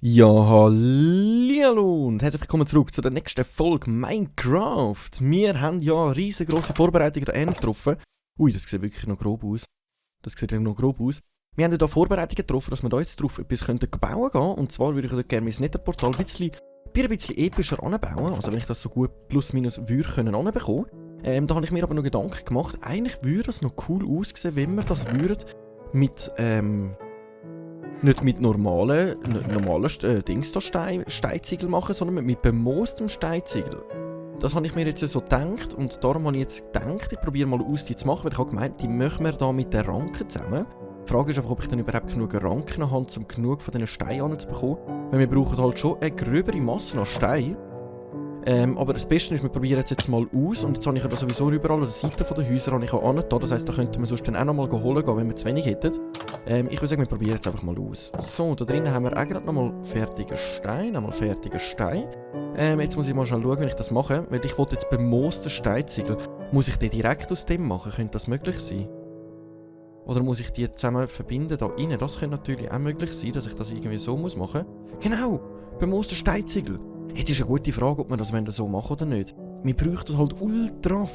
Ja, hallihallo und herzlich willkommen zurück zu der nächsten Folge Minecraft. Wir haben ja riesengroße Vorbereitungen da getroffen. Ui, das sieht wirklich noch grob aus. Wir haben ja da Vorbereitungen getroffen, dass wir da jetzt drauf etwas bauen können. Und zwar würde ich gerne mein Netherportal ein bisschen epischer anbauen. Also wenn ich das so gut plus minus würde können anbekommen. Da habe ich mir aber noch Gedanken gemacht. Eigentlich würde es noch cool aussehen, wenn wir das würden mit nicht mit normalen Steinziegel machen, sondern mit bemoostem Steinziegel. Das habe ich mir jetzt so gedacht und darum habe ich jetzt gedacht, ich probiere mal aus, die zu machen, weil ich habe gemeint, die machen wir da mit den Ranken zusammen. Die Frage ist einfach, ob ich dann überhaupt genug Ranken habe, um genug von diesen Steinen zu bekommen. Weil wir brauchen halt schon eine gröbere Masse an Steinen. Aber das Beste ist, wir probieren jetzt mal aus und jetzt habe ich ja sowieso überall an der Seite der Häuser habe ich auch angetan. Das heisst, da könnten wir sonst dann auch noch mal holen gehen, wenn wir zu wenig hätten. Ich würde sagen, wir probieren jetzt einfach mal aus. So, da drinnen haben wir eigentlich nochmal fertigen Stein. Jetzt muss ich mal schnell schauen, wie ich das mache. Weil ich wollte jetzt bemoosten Steinziegel. Muss ich den direkt aus dem machen? Könnte das möglich sein? Oder muss ich die zusammen verbinden da rein? Das könnte natürlich auch möglich sein, dass ich das irgendwie so machen muss. Genau! Bemoosten Steinziegel. Jetzt ist eine gute Frage, ob wir das so machen oder nicht. Wir bräuchten halt ultra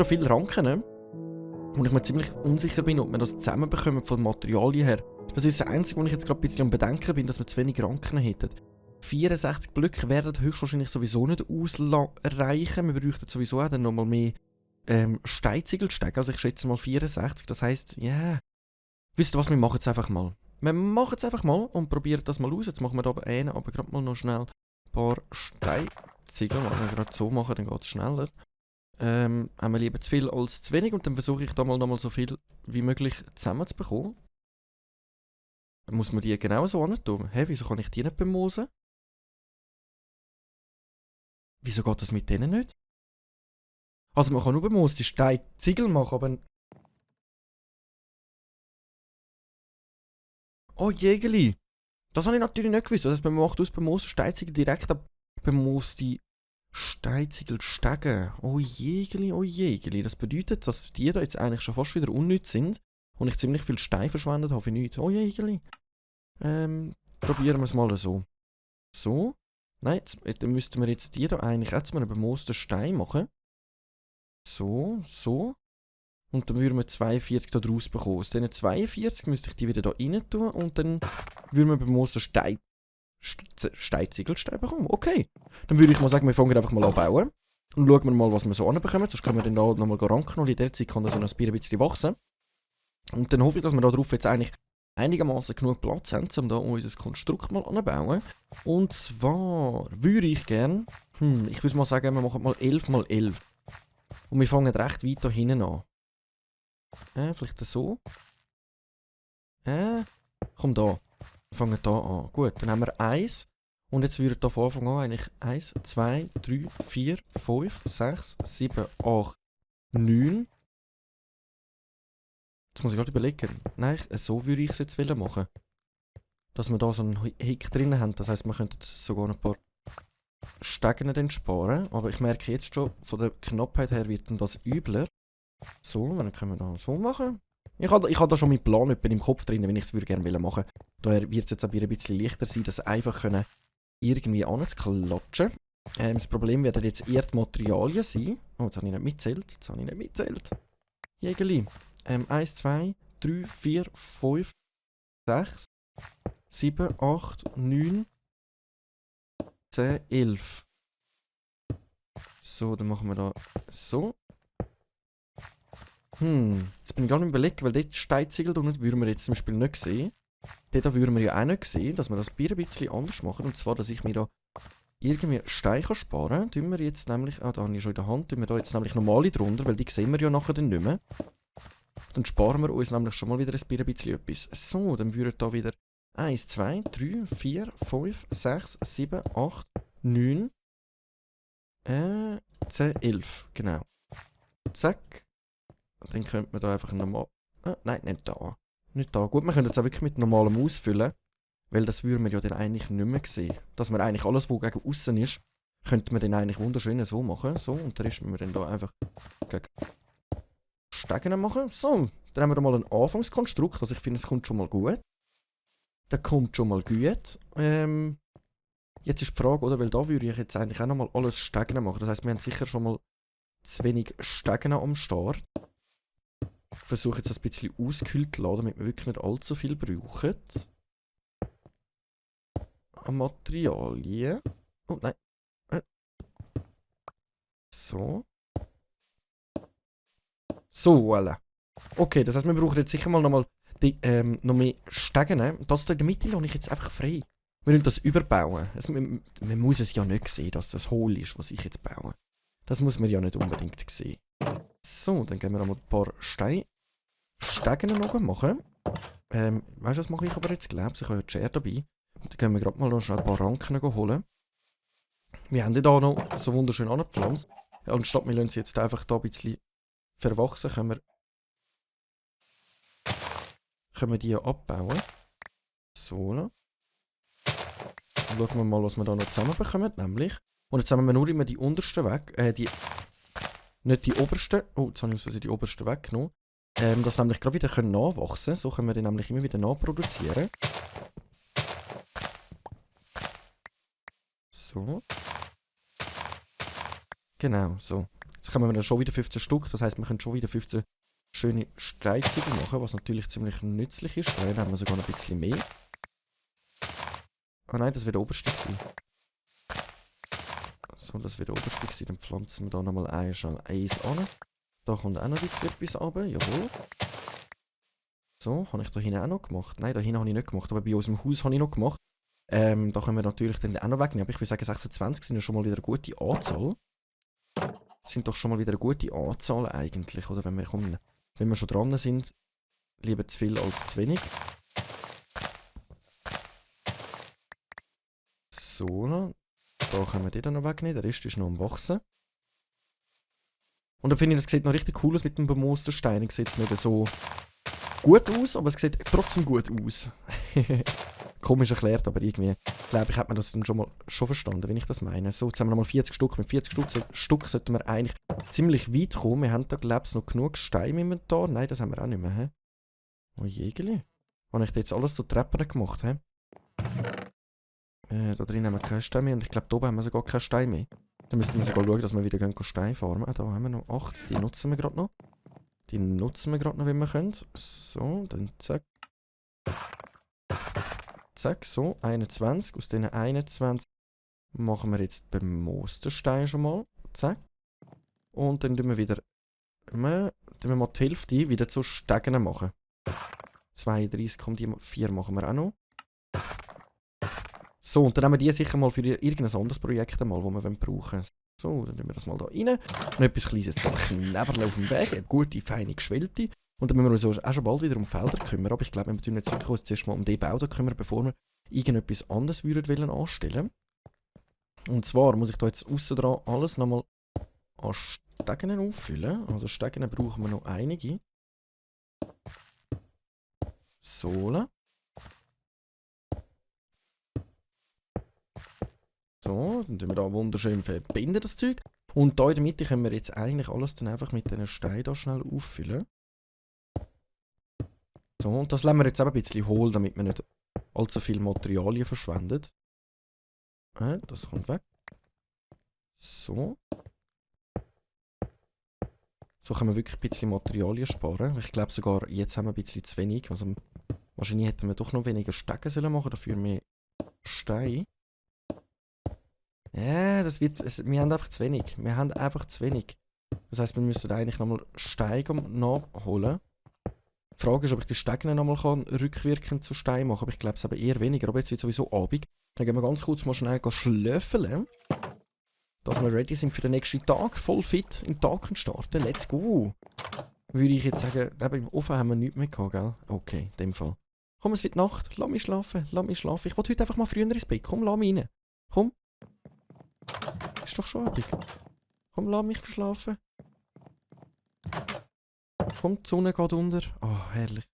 viel Ranken, ne? Und ich mir ziemlich unsicher bin, ob wir das zusammenbekommen von den Materialien her. Das ist das Einzige, wo ich jetzt gerade ein bisschen am Bedenken bin, dass wir zu wenig Ranken hätten. 64 Blöcke werden höchstwahrscheinlich sowieso nicht ausreichen. Wir bräuchten sowieso auch dann nochmal mehr Steinziegel stecken. Also ich schätze mal 64. Das heisst, ja. Yeah. Wisst ihr was, wir machen es einfach mal. Wir machen es einfach mal und probieren das mal aus. Jetzt machen wir da aber gerade mal noch schnell ein paar Steinziegel. Wenn wir gerade so machen, dann geht es schneller. Haben wir lieber zu viel als zu wenig und dann versuche ich da mal nochmal so viel wie möglich zusammenzubekommen. Dann muss man die genauso antun. Hä, wieso kann ich die nicht bemoosen? Wieso geht das mit denen nicht? Also man kann nur bemooste Steinziegel machen, aber... Oh Jägeli! Das habe ich natürlich nicht gewusst. Das heisst, man macht aus bemoosten Steinziegel direkt ab bemooste Steinziegel stecken. Oh Jägeli, oh Jägeli. Das bedeutet, dass die da jetzt eigentlich schon fast wieder unnütz sind und ich ziemlich viel Stein verschwendet habe für nichts. Oh Jägeli. Probieren wir es mal so. So. Nein, dann müssten wir jetzt die da eigentlich auch zu einem bemoosten Stein machen. So, so. Und dann würden wir 42 da draus bekommen. Aus diesen 42 müsste ich die wieder da rein tun und dann würden wir bemoosten Steinziegelstein bekommen. Okay. Dann würde ich mal sagen, wir fangen einfach mal an bauen. Und schauen wir mal, was wir so anbekommen. Sonst können wir dann da nochmal ranken und in der Zeit kann das so ein bisschen wachsen. Und dann hoffe ich, dass wir da drauf jetzt eigentlich einigermaßen genug Platz haben, um da unser Konstrukt mal anzubauen. Und zwar würde ich gerne, ich würde mal sagen, wir machen mal 11 x 11. Und wir fangen recht weit da hinten an. Vielleicht so. Komm da. Wir fangen da an. Gut, dann haben wir 1. Und jetzt würde hier von Anfang an eigentlich 1, 2, 3, 4, 5, 6, 7, 8, 9. Jetzt muss ich gerade überlegen. Nein, so würde ich es jetzt machen. Dass wir da so einen Hick drin haben. Das heisst, wir könnten sogar ein paar Stegen dann sparen. Aber ich merke jetzt schon, von der Knappheit her wird dann das übler. So, dann können wir da so machen. Ich habe da schon meinen Plan im Kopf drin, wenn ich es gerne machen würde. Daher wird es jetzt aber ein bisschen leichter sein, das einfach irgendwie anzuklatschen. Das Problem werden jetzt eher die Materialien sein. Oh, jetzt habe ich nicht mitgezählt. Jägerli. 1, 2, 3, 4, 5, 6, 7, 8, 9, 10, 11. So, dann machen wir da so. Jetzt bin ich gerade überlegen, weil dort Steinziegel würden wir jetzt zum Beispiel nicht sehen. Dort würden wir ja auch nicht sehen, dass wir das Bier ein bisschen anders machen. Und zwar, dass ich mir da irgendwie Steine sparen kann. Tun wir jetzt nämlich, da habe ich schon in der Hand, tun wir da jetzt nämlich normale drunter, weil die sehen wir ja nachher dann nicht mehr. Dann sparen wir uns nämlich schon mal wieder ein bisschen etwas. So, dann würden da wieder 1, 2, 3, 4, 5, 6, 7, 8, 9, 10, 11. Genau. Zack. Dann könnte man da einfach normal... nein, nicht da. Nicht da. Gut, wir können jetzt auch wirklich mit normalem ausfüllen. Weil das würden wir ja dann eigentlich nicht mehr sehen. Dass wir eigentlich alles, was gegen aussen ist, könnte man den eigentlich wunderschön so machen. So, und der Rest müssen wir dann hier einfach gegen Stegen machen. So, dann haben wir mal ein Anfangskonstrukt. Also ich finde, es kommt schon mal gut. Der kommt schon mal gut. Jetzt ist die Frage, oder? Weil da würde ich jetzt eigentlich auch noch mal alles Stegen machen. Das heisst, wir haben sicher schon mal zu wenig Stegen am Start. Ich versuche jetzt das ein bisschen ausgekühlt zu lassen, damit wir wirklich nicht allzu viel brauchen. An Materialien. Oh nein. So. So, voilà. Okay, das heisst, wir brauchen jetzt sicher mal noch mehr Stegen. Das hier in der Mitte lasse ich jetzt einfach frei. Wir müssen das überbauen. Man muss es ja nicht sehen, dass das hohl ist, was ich jetzt baue. Das muss man ja nicht unbedingt sehen. So, dann gehen wir einmal ein paar Stegen noch machen. Weißt du, was mache ich aber jetzt? Ich habe ja die Schere dabei. Und dann gehen wir gerade mal noch schnell ein paar Ranken holen. Wir haben die hier noch so wunderschön angepflanzt. Anstatt wir lassen sie jetzt einfach da ein bisschen verwachsen, können wir die abbauen. So. Dann schauen wir mal, was wir da noch zusammenbekommen. Nämlich. Und jetzt haben wir nur immer die untersten weg. Nicht die obersten. Oh, jetzt habe ich die obersten weggenommen. Das nämlich gerade wieder nachwachsen können. So können wir die nämlich immer wieder nachproduzieren. So. Genau, so. Jetzt kommen wir dann schon wieder 15 Stück. Das heisst, wir können schon wieder 15 schöne Steinziegel machen, was natürlich ziemlich nützlich ist. Dann haben wir sogar noch ein bisschen mehr. Ah nein, das wird der oberste sein. So, das wird der oberste sein. Dann pflanzen wir da nochmal eins an. Da kommt auch noch etwas runter. Jawohl. So, habe ich da hinten auch noch gemacht? Nein, da hinten habe ich nicht gemacht, aber bei unserem Haus habe ich noch gemacht. Da können wir natürlich dann auch noch wegnehmen. Aber ich würde sagen, 26 sind ja schon mal wieder eine gute Anzahl. Sind doch schon mal wieder eine gute Anzahl eigentlich, oder? Wenn wir schon dran sind, lieber zu viel als zu wenig. So, da können wir den dann noch wegnehmen, der Rest ist noch am Wachsen. Und dann finde ich, das sieht noch richtig cool aus mit dem bemoosten Stein. Sieht es nicht so gut aus, aber es sieht trotzdem gut aus. Komisch erklärt, aber irgendwie, glaube ich, hat man das dann schon verstanden, wenn ich das meine. So, jetzt haben wir nochmal 40 Stück. Mit 40 Stück sollten wir eigentlich ziemlich weit kommen. Wir haben da, glaube ich, noch genug Steine im Inventar. Nein, das haben wir auch nicht mehr. He? Oh jegeli. Habe ich da jetzt alles so Treppen gemacht? He? Da drin haben wir keinen Stein mehr und ich glaube, da oben haben wir sogar keinen Stein mehr. Dann müssten wir sogar schauen, dass wir wieder Stein farmen. Da haben wir noch 8, die nutzen wir gerade noch. Wenn wir können. So, dann zack. Zack, so, 21. Aus diesen 21 machen wir jetzt beim Mosterstein schon mal. Zack. Und dann tun wir wieder mal die Hälfte wieder zu Stegen machen. 32, kommt die 4 machen wir auch noch. So, und dann haben wir die sicher mal für irgendein anderes Projekt einmal, das wir brauchen. So, dann tun wir das mal da rein. Und etwas Kleines zum Knäberl auf dem Weg. Eine gute, feine Geschwellte. Und dann müssen wir uns auch schon bald wieder um Felder kümmern. Aber ich glaube, wir tun jetzt wirklich zuerst mal um den Bau kümmern, bevor wir irgendetwas anderes würden anstellen. Und zwar muss ich da jetzt aussen dran alles nochmal an Stegen auffüllen. Also Stegen brauchen wir noch einige. So. So, dann tun wir da wunderschön verbinden, das Zeug. Und da in der Mitte können wir jetzt eigentlich alles dann einfach mit diesen Steinen da schnell auffüllen. So, und das lassen wir jetzt eben ein bisschen hohl, damit wir nicht allzu viel Materialien verschwenden. Das kommt weg. So. So können wir wirklich ein bisschen Materialien sparen. Ich glaube sogar, jetzt haben wir ein bisschen zu wenig. Also, wahrscheinlich hätten wir doch noch weniger Stegen sollen machen, dafür mehr Steine. Ja, wir haben einfach zu wenig. Das heisst, wir müssen eigentlich nochmal Steine nachholen. Die Frage ist, ob ich die Steine nochmal rückwirkend zu Stein machen kann. Aber ich glaube es aber eher weniger. Aber jetzt wird sowieso Abend. Dann gehen wir ganz kurz mal schnell schlöfeln. Dass wir ready sind für den nächsten Tag. Voll fit in den Tag starten. Let's go! Würde ich jetzt sagen, im Ofen haben wir nichts mehr gehabt, gell? Okay, in dem Fall. Komm, es wird Nacht. Lass mich schlafen. Ich will heute einfach mal früher ins Bett. Komm, lass mich rein. Komm. Ist doch schon Abend. Komm, lass mich schlafen. Komm, die Sonne geht unter. Oh, herrlich.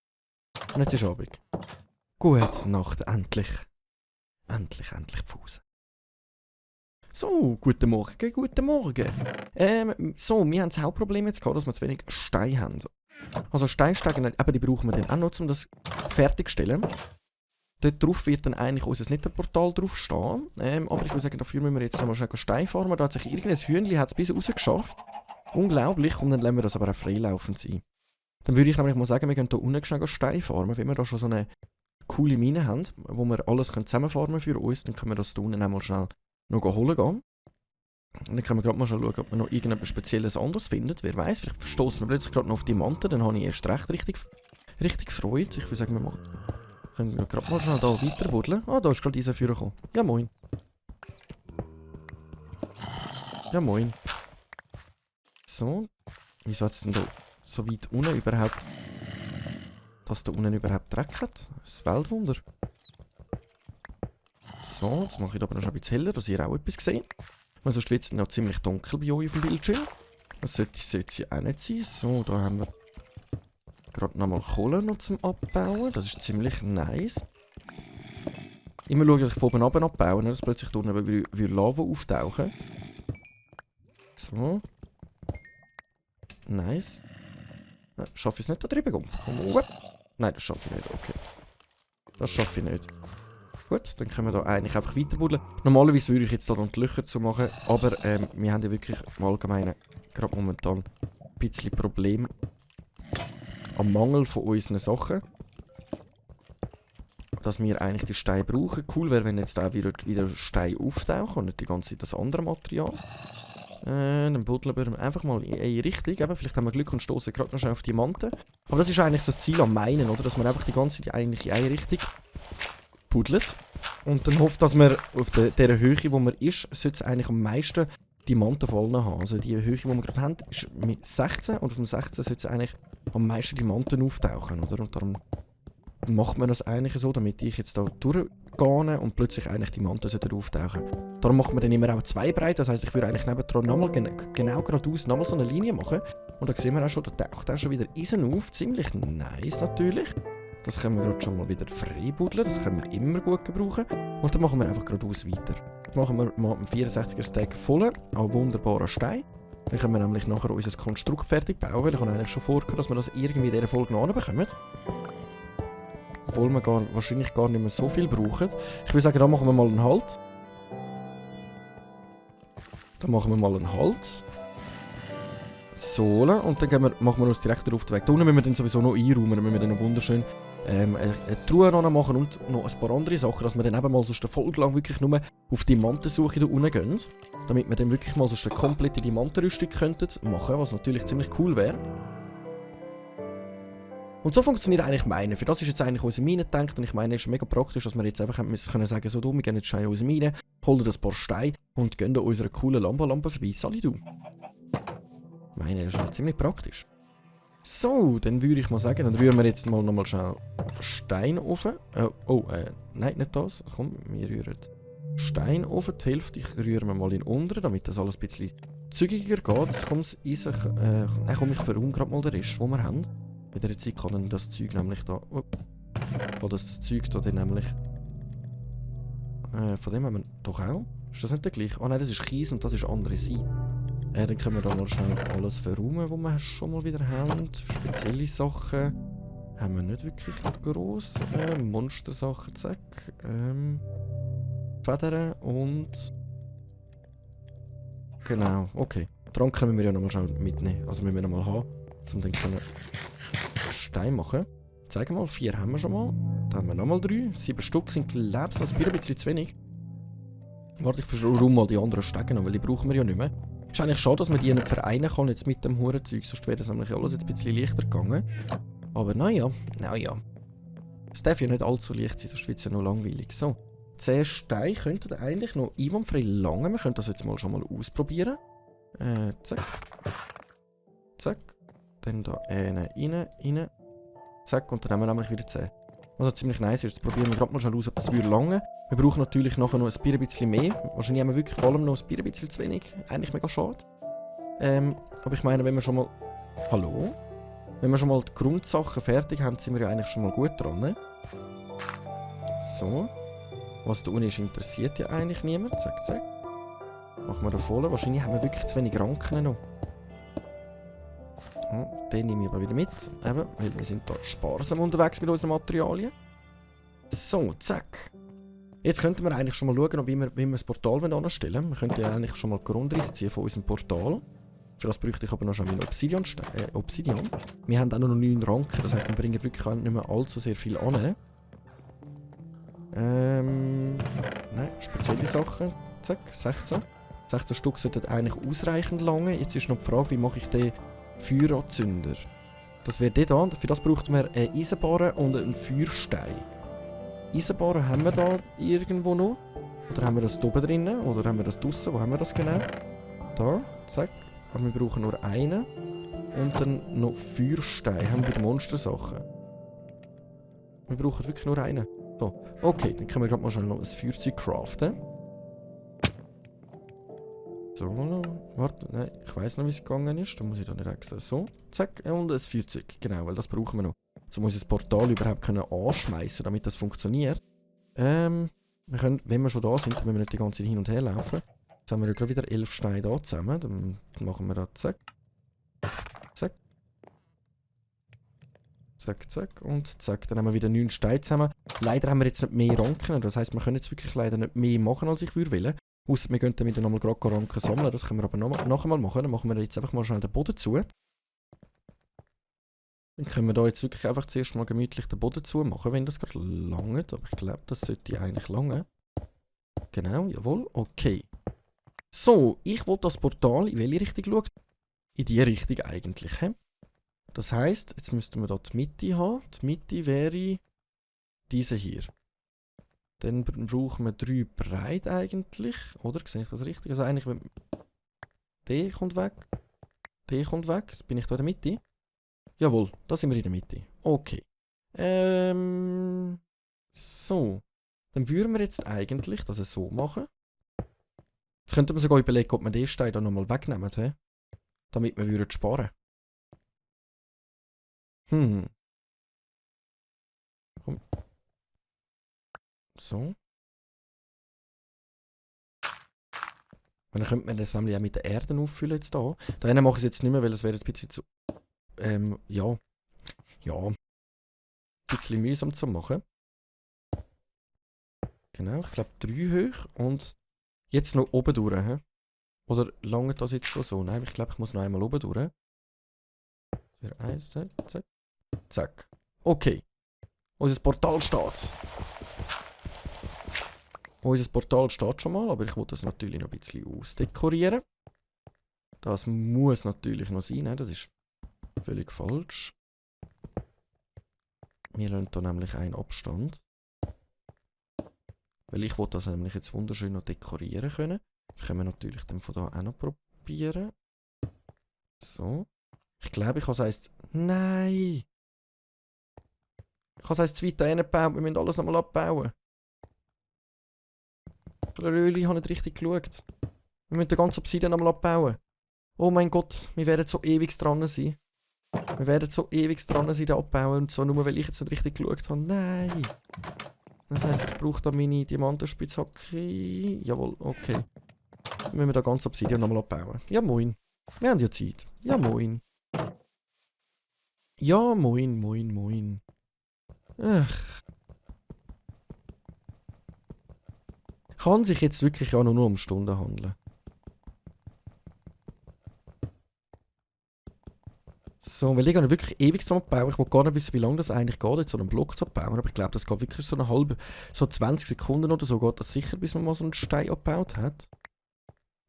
Und jetzt ist Abend. Gute Nacht, endlich. Endlich Pause. So, guten Morgen, guten Morgen. So, wir haben das Hauptproblem jetzt gehabt, dass wir zu wenig Steine haben. Also Steinsteigen, eben die brauchen wir dann auch noch, um das fertigzustellen. Dort drauf wird dann eigentlich unser Netherportal drauf stehen. Aber ich würde sagen, dafür müssen wir jetzt nochmal schnell Stein farmen. Da hat sich irgendein Hühnchen bis rausgeschafft. Unglaublich. Und dann lassen wir das aber auch freilaufend sein. Dann würde ich nämlich mal sagen, wir können hier unten schnell Stein farmen. Wenn wir da schon so eine coole Mine haben, wo wir alles zusammenfarmen für uns, dann können wir das hier unten einmal schnell noch holen gehen. Und dann können wir gerade mal schauen, ob wir noch irgendetwas Spezielles anderes finden. Wer weiß, vielleicht stoßen wir plötzlich gerade noch auf Diamanten. Dann habe ich erst recht richtig gefreut. Ich würde sagen, wir können gerade mal schnell hier weiter buddeln. Ah, da ist gerade dieser Führer gekommen. Ja, moin. Ja, moin. So. Wieso hat es denn da so weit unten überhaupt... dass da unten überhaupt Dreck hat? Das ist ein Weltwunder. So, jetzt mache ich aber noch ein bisschen heller, dass ihr auch etwas seht. Weil sonst wird es noch ziemlich dunkel bei euch auf dem Bildschirm. Das sollte es auch nicht sein. So, da haben wir gerade nochmal Kohle noch zum Abbauen. Das ist ziemlich nice. Immer schauen, dass ich von oben runter abbaue, dass plötzlich da unten Lava auftauchen. So. Nice. Schaffe ich es nicht da drüben? Komm oben. Nein, das schaffe ich nicht. Okay. Das schaffe ich nicht. Gut, dann können wir da eigentlich einfach weiter buddeln. Normalerweise würde ich jetzt da noch die Löcher zu machen, aber wir haben ja wirklich im Allgemeinen gerade momentan ein bisschen Probleme am Mangel von unseren Sachen. Dass wir eigentlich die Steine brauchen. Cool wäre, wenn jetzt da wieder Steine auftauchen und nicht die ganze Zeit das andere Material. Dann buddeln wir einfach mal in eine Richtung. Eben, vielleicht haben wir Glück und stoßen gerade noch schnell auf Diamanten. Aber das ist eigentlich so das Ziel am meinen, oder? Dass man einfach die ganze Zeit eigentlich in eine Richtung buddelt. Und dann hofft, dass man auf der Höhe, wo man ist, sollte es eigentlich am meisten Diamanten von allen haben. Also die Höhe, die wir gerade haben, ist mit 16 und auf dem 16 sollte es eigentlich am meisten Diamanten auftauchen, oder? Und darum macht man das eigentlich so, damit ich jetzt da durchgehe und plötzlich eigentlich Diamanten auftauchen. Darum macht man dann immer auch zwei breit, das heisst, ich würde eigentlich nebendran nochmal genau geradeaus nochmal so eine Linie machen. Und da sehen wir auch schon, da taucht auch schon wieder Eisen auf, ziemlich nice natürlich. Das können wir gerade schon mal wieder frei buddeln, das können wir immer gut gebrauchen. Und dann machen wir einfach geradeaus weiter. Jetzt machen wir mal einen 64er Stack voll, auch wunderbaren Stein. Dann können wir nämlich nachher unser Konstrukt fertig bauen, weil ich habe eigentlich schon vorgehört, dass wir das irgendwie in dieser Folge noch bekommen. Obwohl wir wahrscheinlich gar nicht mehr so viel brauchen. Ich würde sagen, da machen wir mal einen Halt. Da machen wir mal einen Halt. So, und dann machen wir uns direkt auf den Weg. Da unten müssen wir dann sowieso noch einräumen. Dann müssen wir dann noch wunderschön eine Truhe noch machen und noch ein paar andere Sachen, dass wir dann eben mal so eine Folge lang wirklich nur auf Diamantensuche da unten gehen. Damit wir dann wirklich mal so eine komplette Diamantenrüstung könnten machen, was natürlich ziemlich cool wäre. Und so funktioniert eigentlich meine. Für das ist jetzt eigentlich unsere Mine gedacht. Und ich meine, es ist mega praktisch, dass wir jetzt einfach können sagen, so, wir gehen jetzt schnell in unsere Mine, holen ein paar Steine und gehen an unserer coolen Lampe vorbei. Sali du. Ich meine, das ist schon ziemlich praktisch. So, dann würde ich mal sagen, dann rühren wir jetzt mal nochmal schnell Stein auf. Nein, nicht das. Komm, wir rühren Stein auf. Die Hälfte rühren wir mal in unten, damit das alles ein bisschen zügiger geht. Jetzt kommt es in sich. Komm, ich verräume gerade mal den Rest, den wir haben. In der Zeit kann dann das Zeug nämlich da. Kann das Zeug da dann nämlich. Von dem haben wir doch auch. Ist das nicht der gleiche? Ah nein, das ist Kies und das ist andere Seite. Dann können wir da mal schnell alles verräumen, was wir schon mal wieder haben. Spezielle Sachen haben wir nicht wirklich gross. Monstersachen, zack. Federn und. Genau, okay. Trank können wir ja nochmal schnell mitnehmen. Also wir müssen nochmal haben, um dann können Stein machen. Zeig mal, 4 haben wir schon mal. Da haben wir nochmal 3. 7 Stück sind glaube ich ein bisschen zu wenig. Warte, ich verräume mal die anderen Steine noch, weil die brauchen wir ja nicht mehr. Ist eigentlich schade, dass man die nicht vereinen kann jetzt mit dem Hurenzeug, sonst wäre das nämlich alles jetzt ein bisschen leichter gegangen. Aber naja. Es darf ja nicht allzu leicht sein, sonst wird es ja noch langweilig. So, 10 Steine könnten eigentlich noch einwandfrei langen. Wir können das jetzt mal schon mal ausprobieren. Zack. Zack. Dann da rein. Zack, und dann haben wir nämlich wieder 10. Was ziemlich nice ist, jetzt probieren wir gerade mal schnell aus, ob das lange. Wir brauchen natürlich nachher noch ein bisschen mehr. Wahrscheinlich haben wir wirklich vor allem noch ein bisschen zu wenig. Eigentlich mega schade. Aber ich meine, wenn wir schon mal... Hallo? Wenn wir schon mal die Grundsachen fertig haben, sind wir ja eigentlich schon mal gut dran. Ne? So. Was da unten ist, interessiert ja eigentlich niemand. Zack, zack. Machen wir da voll. Wahrscheinlich haben wir wirklich zu wenig Ranken noch. Den nehme ich aber wieder mit. Eben, weil wir sind hier sparsam unterwegs mit unseren Materialien. So, zack. Jetzt könnten wir eigentlich schon mal schauen, wie wir das Portal anstellen wollen. Wir könnten ja eigentlich schon mal die Grundriss ziehen von unserem Portal. Für das bräuchte ich aber noch schon meinen Obsidian. Wir haben auch noch 9 Ranken, das heisst, wir bringen wirklich nicht mehr allzu sehr viel an. Nein, spezielle Sachen. Zack, 16. 16 Stück sollten eigentlich ausreichend lange. Jetzt ist noch die Frage, wie mache ich den Feueranzünder? Das wäre der da. Für das braucht man eine Eisenbahn und einen Feuerstein. Eisenbahn haben wir da irgendwo noch? Oder haben wir das hier oben drinnen? Oder haben wir das draussen? Wo haben wir das genau? Da, zack. Aber wir brauchen nur einen. Und dann noch Feuerstein. Haben wir die Monstersachen. Wir brauchen wirklich nur einen. So, okay, dann können wir gerade mal schnell noch ein Feuerzeug craften. So, warte, nein, ich weiss noch, wie es gegangen ist. Da muss ich da nicht extra. So, zack, und ein Feuerzeug. Genau, weil das brauchen wir noch. So muss ich das Portal überhaupt anschmeißen, damit das funktioniert. Wir können, wenn wir schon da sind, wenn wir nicht die ganze Zeit hin und her laufen. Jetzt haben wir ja gerade wieder 11 Steine da zusammen. Dann machen wir da zack. Zack. Zack, zack und zack. Dann haben wir wieder 9 Steine zusammen. Leider haben wir jetzt nicht mehr Ranken. Das heisst, wir können jetzt wirklich leider nicht mehr machen, als ich würde. Ausser wir gehen dann wieder nochmal gerade Ranken sammeln. Das können wir aber nachher mal machen. Dann machen wir jetzt einfach mal schnell den Boden zu. Dann können wir da jetzt wirklich einfach zuerst mal gemütlich den Boden zu machen, wenn das gerade langt. Aber ich glaube, das sollte eigentlich langen. Genau, jawohl, okay. So, ich will das Portal in welche Richtung schauen? In die Richtung eigentlich. He? Das heisst, jetzt müssten wir da die Mitte haben. Die Mitte wäre diese hier. Dann brauchen wir 3 breit eigentlich. Oder? Sehe ich das richtig? Also eigentlich, wenn... Der kommt weg. Der kommt weg. Jetzt bin ich da in der Mitte. Jawohl, da sind wir in der Mitte. Okay. So. Dann würden wir jetzt eigentlich das so machen. Jetzt könnte man sogar überlegen, ob wir den Stein dann nochmal wegnehmen, he? Damit wir würden sparen. Komm. So. Und dann könnte man das nämlich auch mit der Erde auffüllen jetzt da. Da mache ich es jetzt nicht mehr, weil es wäre jetzt ein bisschen zu... ja. Ja. Ein bisschen mühsam zu machen. Genau, ich glaube 3 hoch und jetzt noch oben durch. He? Oder lange das jetzt schon so? Nein, ich glaube, ich muss noch einmal oben durch. Für 1, zack, zack. Zack. Okay. Unser Portal steht. Unser Portal steht schon mal, aber ich will das natürlich noch ein bisschen ausdekorieren. Das muss natürlich noch sein, das ist völlig falsch. Wir lassen hier nämlich einen Abstand. Weil ich will das nämlich jetzt wunderschön noch dekorieren können. Das können wir natürlich dann von da auch noch probieren. So. Ich glaube, ich habe es heißt. Nein! Ich habe es heißt zu weit hingebaut. Wir müssen alles nochmal abbauen. Ich habe nicht richtig geschaut. Wir müssen den ganzen Obsidian nochmal abbauen. Oh mein Gott, wir werden so ewig dran sein. Wir werden so ewig dran sein, den abbauen. Und so nur, weil ich jetzt nicht richtig geschaut habe. Nein! Das heisst, ich brauche da meine Diamantenspitzhacke. Jawohl, okay. Dann müssen wir da ganz Obsidian nochmal abbauen. Ja, moin. Wir haben ja Zeit. Ja, moin. Ja, moin, moin, moin. Ach. Kann sich jetzt wirklich auch nur um Stunden handeln. So, weil ich habe wirklich ewig zu bauen. Ich will gar nicht wissen, wie lange das eigentlich geht, jetzt so einen Block zu bauen. Aber ich glaube, das geht wirklich so eine halbe, so 20 Sekunden oder so geht das sicher, bis man mal so einen Stein abgebaut hat.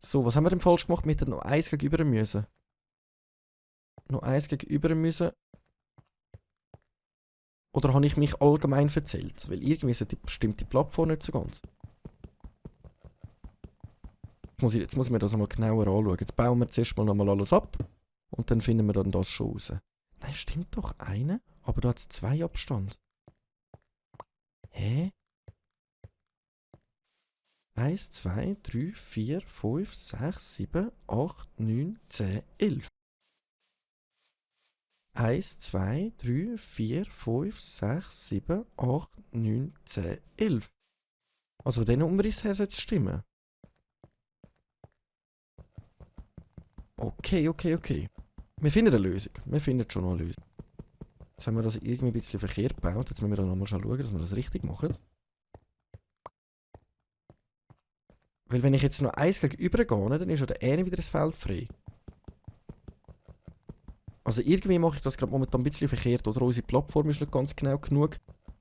So, was haben wir denn falsch gemacht? Wir hätten noch eins gegenüber müssen. Noch eins gegenüber müssen. Oder habe ich mich allgemein verzählt? Weil irgendwie stimmt die Plattform nicht so ganz. Jetzt muss ich mir das nochmal genauer anschauen. Jetzt bauen wir zuerst mal nochmal alles ab. Und dann finden wir dann das schon raus. Nein, stimmt doch eine. Aber da hat es 2 Abstand. Hä? 1, 2, 3, 4, 5, 6, 7, 8, 9, 10, 11. 1, 2, 3, 4, 5, 6, 7, 8, 9, 10, 11. Also von diesen Umriss her sollte es stimmen. Okay, okay, okay. Wir finden eine Lösung. Wir finden schon noch eine Lösung. Jetzt haben wir das irgendwie ein bisschen verkehrt gebaut. Jetzt müssen wir dann nochmal schauen, dass wir das richtig machen. Weil wenn ich jetzt noch eins gegenüber gehe, dann ist ja der eine wieder das Feld frei. Also irgendwie mache ich das gerade momentan ein bisschen verkehrt. Oder unsere Plattform ist nicht ganz genau genug,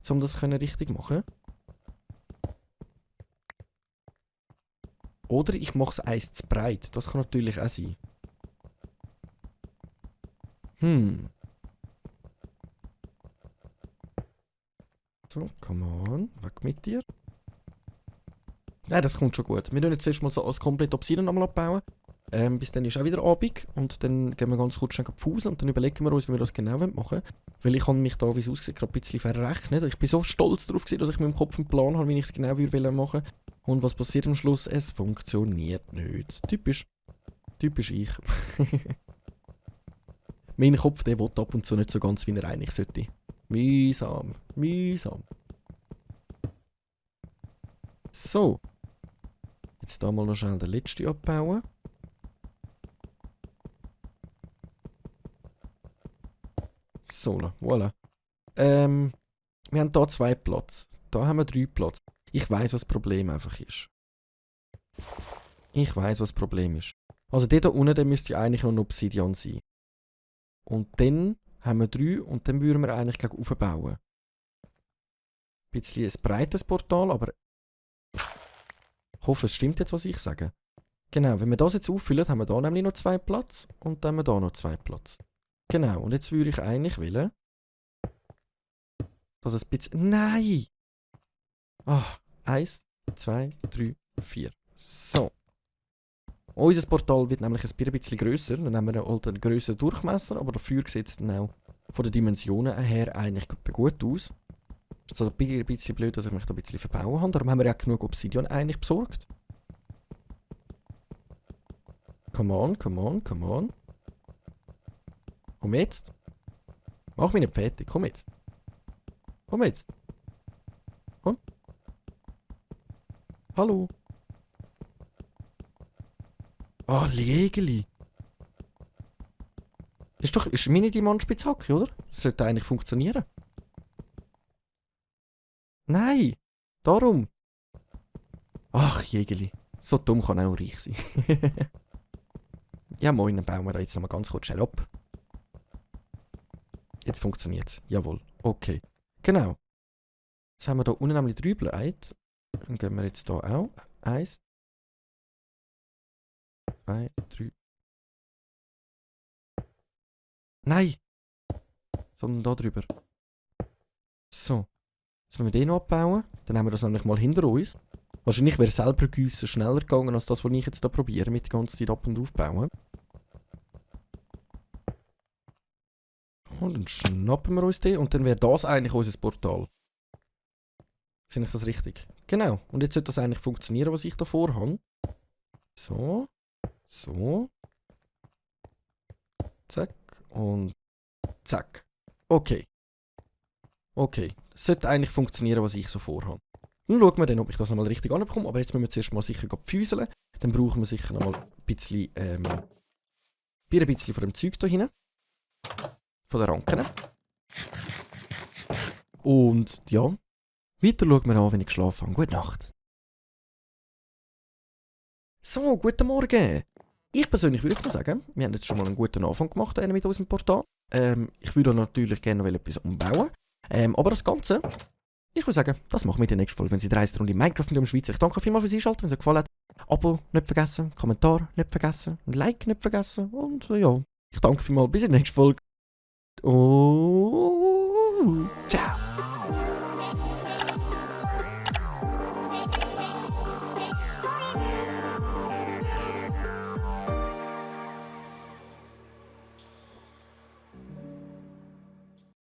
um das richtig machen. Oder ich mache es eins zu breit. Das kann natürlich auch sein. So, come on. Weg mit dir. Nein, das kommt schon gut. Wir tun jetzt erstmal so als komplett Obsidian nochmal abbauen. Bis dann ist auch wieder Abend. Und dann gehen wir ganz kurz pfusen und dann überlegen wir uns, wie wir das genau machen wollen. Weil ich habe mich da, wie es aussieht, gerade ein bisschen verrechnet. Ich bin so stolz darauf, dass ich mit dem Kopf einen Plan habe, wie ich es genau machen wollte. Und was passiert am Schluss? Es funktioniert nicht. Typisch. Typisch ich. Mein Kopf, der will ab und zu nicht so ganz, wie er eigentlich sollte. Mühsam. Mühsam. So. Jetzt da mal noch schnell den letzten abbauen. So, voilà. Wir haben hier 2 Platz. Da haben wir 3 Platz. Ich weiss, was das Problem einfach ist. Ich weiss, was das Problem ist. Also der da unten, der müsste ja eigentlich noch ein Obsidian sein. Und dann haben wir 3 und dann würden wir eigentlich gleich aufbauen. Ein bisschen ein breites Portal, aber ich hoffe, es stimmt jetzt, was ich sage. Genau, wenn wir das jetzt auffüllen, haben wir da nämlich noch 2 Platz und dann haben wir da noch 2 Platz. Genau, und jetzt würde ich eigentlich wollen, dass es ein bisschen... Nein! Ah, 1, 2, 3, 4. So. Unser Portal wird nämlich ein bisschen grösser. Dann haben wir halt einen grösseren Durchmesser, aber dafür sieht es dann auch von den Dimensionen her eigentlich gut aus. Es ist also ein bisschen blöd, dass ich mich da ein bisschen verbauen habe. Darum haben wir ja genug Obsidian eigentlich besorgt. Come on, come on, come on. Komm jetzt. Mach mich nicht fertig, komm jetzt. Komm jetzt. Komm. Hallo. Ah, Liegeli. Ist meine Diamantspitzhacke, oder? Das sollte eigentlich funktionieren. Nein! Darum! Ach, Jägeli. So dumm kann auch reich sein. Ja, moin, dann bauen wir da jetzt nochmal ganz kurz schnell ab. Jetzt funktioniert es. Jawohl. Okay. Genau. Jetzt haben wir da unten nämlich 3 Blöcke. Dann gehen wir jetzt hier auch. 1, 2, 3. Nein! Sondern da drüber. So. Jetzt müssen wir den noch abbauen. Dann haben wir das nämlich mal hinter uns. Wahrscheinlich wäre selber Giessen schneller gegangen, als das, was ich jetzt hier probiere, mit der ganzen Zeit ab- und aufbauen. Und dann schnappen wir uns den und dann wäre das eigentlich unser Portal. Sehe ich das richtig? Genau. Und jetzt sollte das eigentlich funktionieren, was ich da vorhabe. So. So. Zack. Und zack. Okay. Okay. Das sollte eigentlich funktionieren, was ich so vorhabe. Dann schauen wir dann, ob ich das nochmal richtig anbekomme. Aber jetzt müssen wir zuerst mal sicher pfüseln. Dann brauchen wir sicher nochmal ein bisschen von dem Zeug da hinten. Von den Ranken. Und ja, weiter schauen wir an, wenn ich geschlafen habe. Gute Nacht. So, guten Morgen. Ich persönlich würde mal sagen, wir haben jetzt schon mal einen guten Anfang gemacht mit unserem Portal. Ich würde natürlich gerne noch etwas umbauen. Aber das Ganze, ich würde sagen, das machen wir in der nächsten Folge, wenn Sie die Reise Runde Minecraft mit dem Schweizer. Ich danke vielmals fürs Einschalten, wenn es euch gefallen hat. Abo nicht vergessen, Kommentar nicht vergessen, ein Like nicht vergessen. Und ja, ich danke vielmals, bis in der nächsten Folge. Oh, ciao.